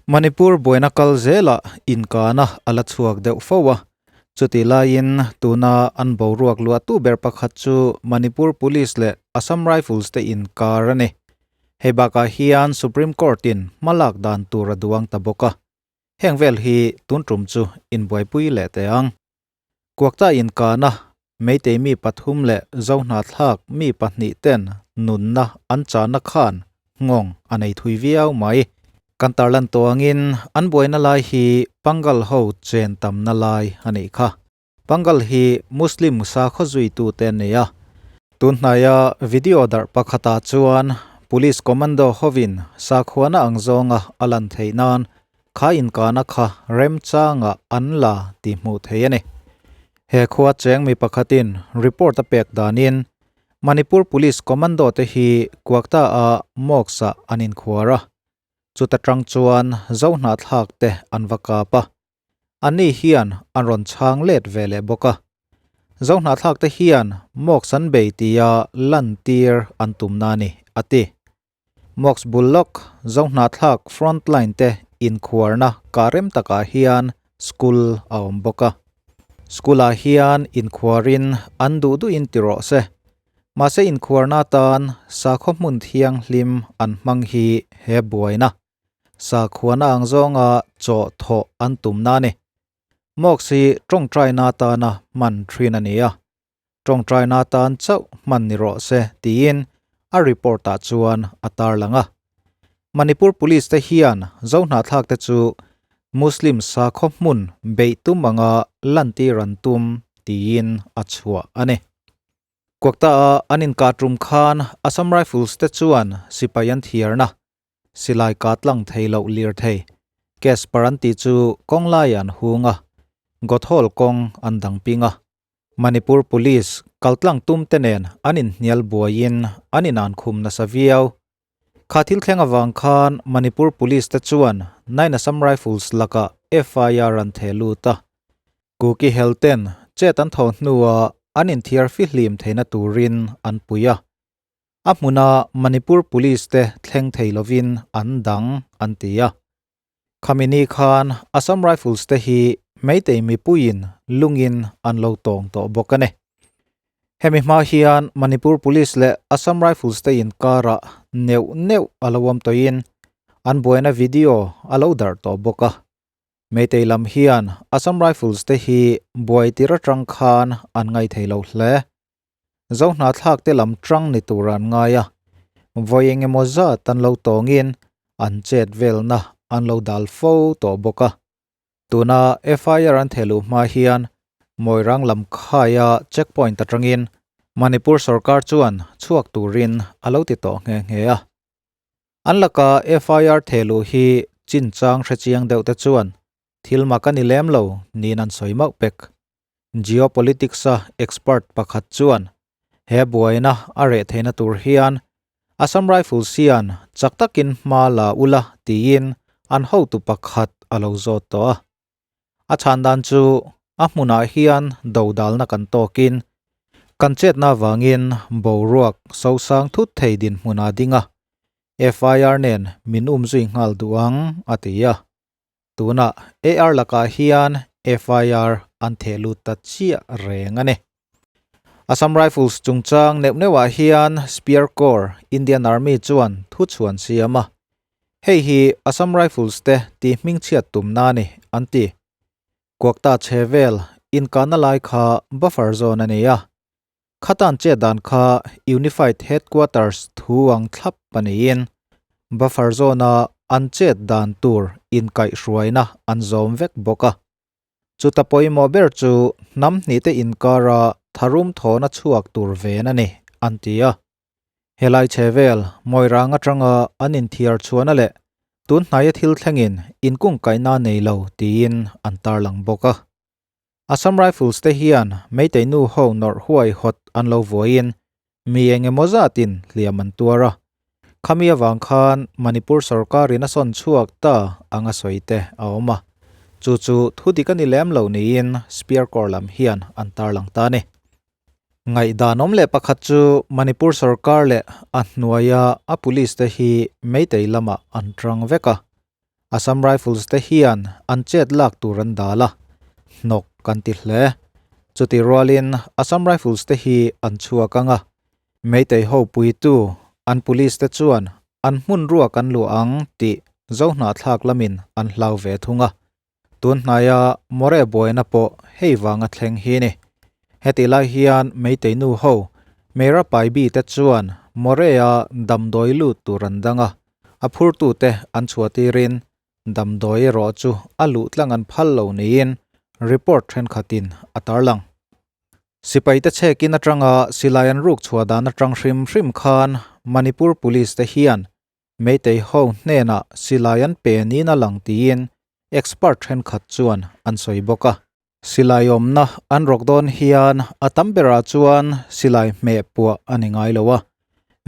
Manipur buaina kal zelah inkana a la chhuak deuh fo a, chutih laiin tuna an boruak luahtu ber pakhat chu Manipur Police leh Assam Rifles te inkar a ni. Hei bakah hian Supreme Court-in hmalak dan tur a duang ta bawk a, heng vel hi tun tum chu inbuaipui leh teh ang. Kuakta inkana Meitei mi pathum leh Zohnahthlak mi pahnih ten nunna an chahna khan nghawng a nei thui viau mai. Kan tarlan tawh angin an buaina lai hi Pangal ho chen tamna lai a nih kha. Pangal hi Muslim sakhaw zuitute an nei a. Tunhnaia video darh pakhatah chuan Police Commando hovin sakhuana ang zawnga a lan theih nan Kha inkahna kha remchangah an la tih hmuh theih a ni. He khua cheng mi pakhatin report a pek danin Manipur Police Commando te hi Kuakta ah Mosque ah an inkhuar a, chuta tang chuan Zohnahthlak te an va kap a, anni hian an rawn chhang let ve leh bawk a. Zohnahthlak te hian Mosque an bei tia lantir an tumna a ni, a ti. Mox bul lawk Zohnahthlak frontline te inkhuarna kah rem takah hian school a awm bawk a. School ah hian inkhuarin an duh duhin ti rawh se. Mahse inkhuarna atan sakhaw hmun thianghlim an hmang hi he buaina sakhuana ang zawnga chaw thawh an tumna a ni. Mox hi tawngtaina atana hman thin a ni a. Tawngtaina atan chauh hman ni rawh se tiin a report ah chuan a tarlang a. Manipur Police te hian Zohnahthlak te chu Muslim sakhaw hmun beih tum anga lantir an tum tiin a chhuah a ni. Kuakta a an inkah tum khan Assam Rifles te chuan sipai an thiarna Silai ka tlang thei loh lirthei, Casper an tih chu kawng laiah an hung a, Gothol kawng an dang ping a. Manipur Police kaltlang tum te nen an inhnial buaiin an inankhum nasa viau. Kha thil thleng avang khan Manipur Police te chuan Nine Assam Rifles lakah FIR an theh lut a. Kuki hel ten chet an thaw hnuah an inthiar fihlim theihna turin an pui a. A hmuna Manipur Police te thleng thei lovin an dang an ti a. Khami ni khan Assam Rifles te hi Meitei mipuiin lungin an lo tawng tawh bawk a ni. Hemi hma hian Manipur Police leh Assam Rifles te inkarah neuh neuh a lo awm tawhin an buaina video a lo darh tawh bawk a. Meitei lam hian Assam Rifles te hi buai tir atang khan an ngaithei lo hle. Zohnahthlak te lam tang ni tur an ngai a, vawi eng emaw zat an lo tawngin an chet velna an lo dal fo tawh bawk a. Tuna FIR an theh luh hma hian Moirang lam khaia checkpoint atangin Manipur sorkar chuan chhuak turin a lo ti tawh nghe nghe a. An laka FIR theh luh hi chinchang hrechiang deuh te chuan thil mak a ni lem lo niin an sawi mauh pek. Geopolitics-a expert pakhat chuan he buaina a reh theihna tur hian Assam Rifles hian chak takin hma la ula tiin an hotu pakhat a lo zawt tawh a. A chhan dan chu a hmunah hian dodalna kan tawkin kan chetna avangin boruak sosang thut thei dinhmun a ding a, FIR nen min umzui nghal duh ang a ti a. Tunah AR lakah hian FIR an theh lut ta chiah reng a ni. Assam Rifles chungchang neuh neuhah hian Spear Corps, Indian Army chuan thu chhuan siam a. Hei hi Assam Rifles te tih hmingchhiat tumna a ni, an ti. Kuakta chhe vel inkahna lai kha buffer zone a ni a. Khatan chet dan kha Unified Headquarters thu ang thlap a niin buffer zone-a an chet dan tur inkaihhruaina an zawm vek bawk a. Chuta pawimawh ber chu hnam hnihte inkara tharum thawhna chhuak tur ven a ni, an ti a. Helai chhe vel Moirang atanga an inthiar chhuahna leh tun hnaia thil thlengin inkungkaihna nei lo tiin an tarlang bawk a. Assam Rifles te hian Meitei nu ho nawrh huai hawt an lo vuaiin mi eng emaw zatin hliam an tuar a. Khami avang khan Manipur sorkarin a sawn chhuak ta anga sawi te a awm a. Chu chu thu dik a ni lem lo niin Spear Corps lam hian an tarlang ta a ni. Ngaihdan awm leh pakhat chu Manipur sorkar leh a hnuaia a police te hi Meitei lamah an tang vek a. Assam Rifles te hian an chet lak tur an dal a, hnawk kan ti hle. Chutih rualin Assam Rifles te hi an chhuak ang a, Meitei ho puitu an police te chuan an hmun ruak an luah ang tih Zohnahthlak lamin an hlau ve thung a. Tun hnaia More buaina pawh hei vanga thleng hi ni. Hetih lai hian Meitei nu ho Meira Paibi te chuan More-a damdawi lut tur an dang a, a phurtute an chhuah tirin damdawi erawh chu a luh tlang an phal lo niin report thenkhatin a tarlang. Sipaite chhekin atanga silai an ruk chhuah dan atang hrim hrim khan Manipur Police te hian Meitei ho hnenah silai an pe niin a lang tiin expert thenkhat chuan an sawi bawk a. Silai awmna an rawk dawn hian a tam berah chuan silai hmeh puah a ni ngai lo a,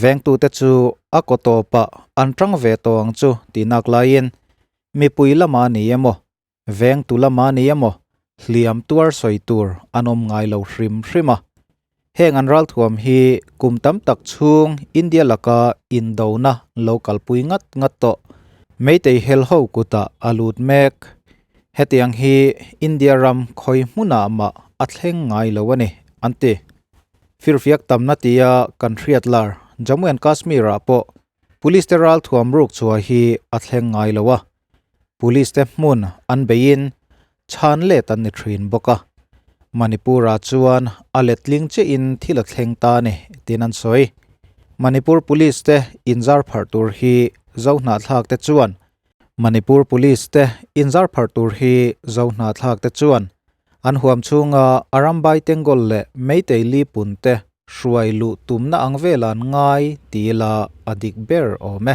vengtute chu a kaw tawpah an tang ve tawh ang chu tih nak laiin mipui lama ni emaw, vengtu lama ni emaw hliam tuar sawi tur an awm ngai lo hrim hrim a. Heng an ralthuam hi kum tam tak chhung India laka indona lo kalpui ngat ngat tawh Meitei hel ho kutah a lut mek. Hetiang hi India ram khawi hmunah mah a thleng ngai lo a ni, an ti. Firfiak tamna tia kan hriat lar Jammu and Kashmir-ah pawh Police te ralthuam ruk chhuah hi a thleng ngai lo a. Police te hmun an beiin chhan let an ni thin bawk a. Manipur-ah chuan a letling chiahin thil a thleng ta a ni tiin an sawi. Manipur Police te inzar pharh tur hi Zohnahthlak te chuan Manipur Police te inzar pharh tur hi Zohnahthlak te chuan an huam chhunga Arambai Tengol leh Meitei Li pun te hruai luh tumna ang velah an ngai ti ila a dik ber awm e.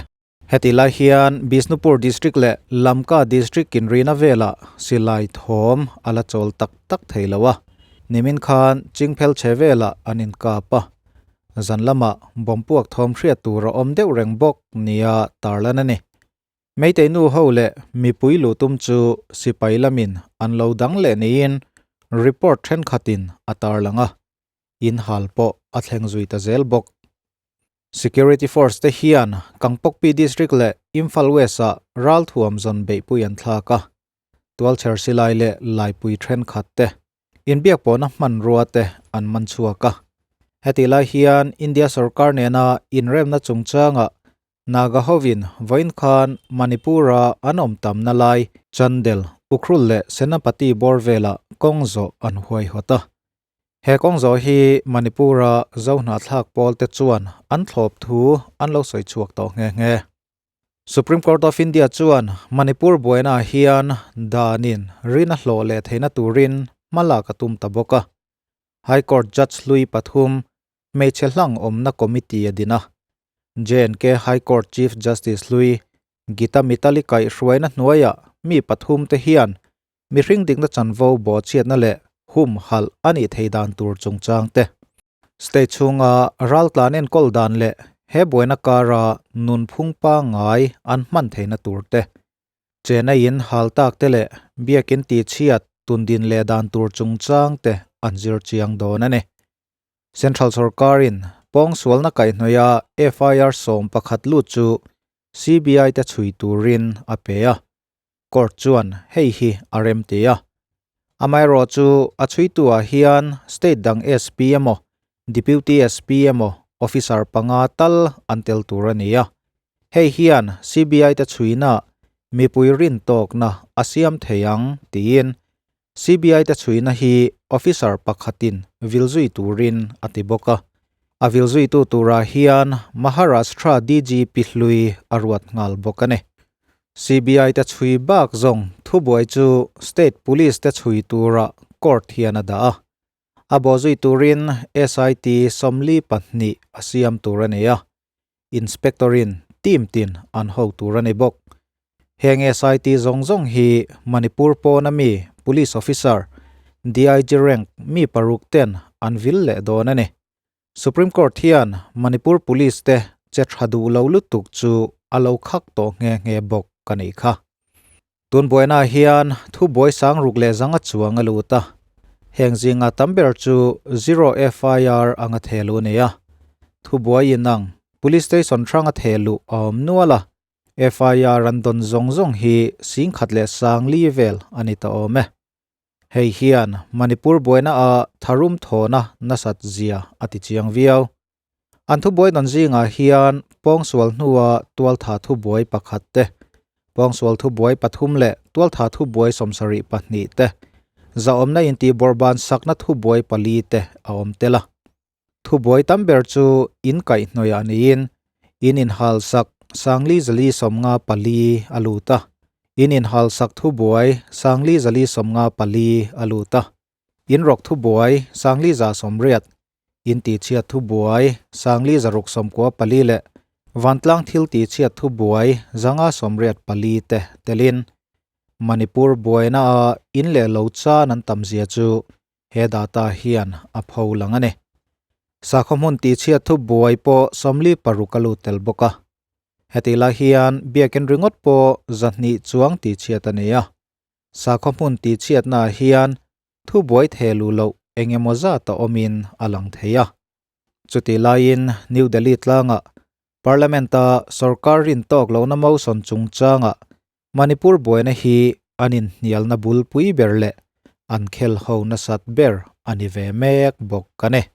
Heti lai hian Bishnupur District leh Lamka District inrina velah silai thawm a la chawl tak tak thei lo a, nimin khan Chingphel chhe velah an inkap a, zan lamah bomb puak thawm hriat tur a awm deuh reng bawk nia tarlan a ni. Meitei nu ho leh mipui luh tum chu sipai lamin an lo dang leh niin report thenkhatin a tarlang a, inhal pawh a thleng zui ta zel bawk. Security Force te hian Kangpokpi District leh Imphal West-ah ralthuam zawn beihpui an thlak a, tualchher silai leh laipui thenkhat te, inbiak pawhna hmanrua te an man chhuak a. Hetih lai hian India sorkar nena inremna chungchangah Naga hovin vawiin khan Manipur-a an awm tamna lai Chandel, Ukhrul leh Senapati bawr velah kawng zawh an huaihawt a. He kawng zawh hi Manipur-a Zohnahthlak pawl te chuan an thlawp thu an lo sawi chhuak tawh nghe nghe. Supreme Court of India chuan Manipur buainaah hian danin rin a hlawh leh theihna turin hma lak a tum ta bawk a. High Court Judge hlui pathum hmeichhe hlang awmna committee a din a. J&K High Court Chief Justice hlui Gita Mitali kaihhruaina hnuaiah mi pathum te hian Mihring dikna chanvo bawhchhiatna leh humhalh a nih thei dan tur chungchang te. State chhunga raltlan enkawl dan leh he buaina kara nunphung pangngai an hman theihna tur te. Chennai-in hal tak te leh biakin tihchhiat tundin leh dan tur chungchang te an zir chiang dawn a ni. Central sorkarin pawngsualna kaihhnawih a FIR 11 lut chu CBI te chhui turin a pe a. Court chuan hei hi a rem ti a. Amaherawhchu a chhuituah hian state dang SP emaw, Deputy SP emaw officer panga tal an tel tur a ni a. Hei hian CBI te chhuina mipui rintawkna a siam thei ang tiin CBI te chhuina hi officer pakhatin vil zui turin a ti bawk a. A vil zuitu turah hian Maharashtra DGP hlui a ruat nghal bawk a ni. CBI te chhui bak zawng thubuai chu state police te chhui tura court hian a dah a. A bawhzui turin SIT 42 a siam tur a ni a. Inspector-in team tin an ho tur a ni bawk. Heng SIT zawng zawng hi Manipur pawna mi Police Officer, DIG rank mi paruk ten an vil leh dawn a ni. Supreme Court hian Manipur Police te che tha duh lo lutuk chu a lo khak tawh nghe nghe bawk a nih kha. Tun buainaah hian thubuai sang ruk leh zanga chuang a lut a, heng zinga tam ber chu zero FIR anga thehluh a ni a. Thubuai inang Police Station hranga thehluh a awm nual a. FIR an dawn zawng zawng hi 10,040 vel a ni ta awm e. Hei hian Manipur buaina a tharum thawhna nasat zia a ti chiang viau. An thubuai dawn zingah hian pawngsual hnua tualtha thubuai pakhat te, pawngsual thubuai pathum leh tualtha thubuai 72 te, zahawmna intihbawrhban sakna thubuai pali te a awm tel a. Thubuai tam ber chu in kaihhnawih niin in inhalsak 4454 a lut a, in inhalsak thubuai 4454 a lut a, in rawk thubuai 4180, in tihchhiat thubuai 4694 leh vantlang thil tihchhiat thubuai 584 te telin Manipur buaina a in leh lo chan an tam zia chu he data hian a pho lang a ni. Sakhaw hmun tihchhiat thu buai pawh 46 a lut tel bawk a. Hetih lai hian biakin ringawt pawh 200 chuang tihchhiat a ni a. Sakhaw hmun tihchhiatnaah hian thu buai theh luh loh eng emaw zat a awmin a lang thei a. Chutih laiin New Delhi tlangah Parliament-a sorkar rin tawk lohna motion chungchangah Manipur buaina hi an inhnialna bulpui ber leh an khel ho nasat ber a ni ve mek bawk a ni.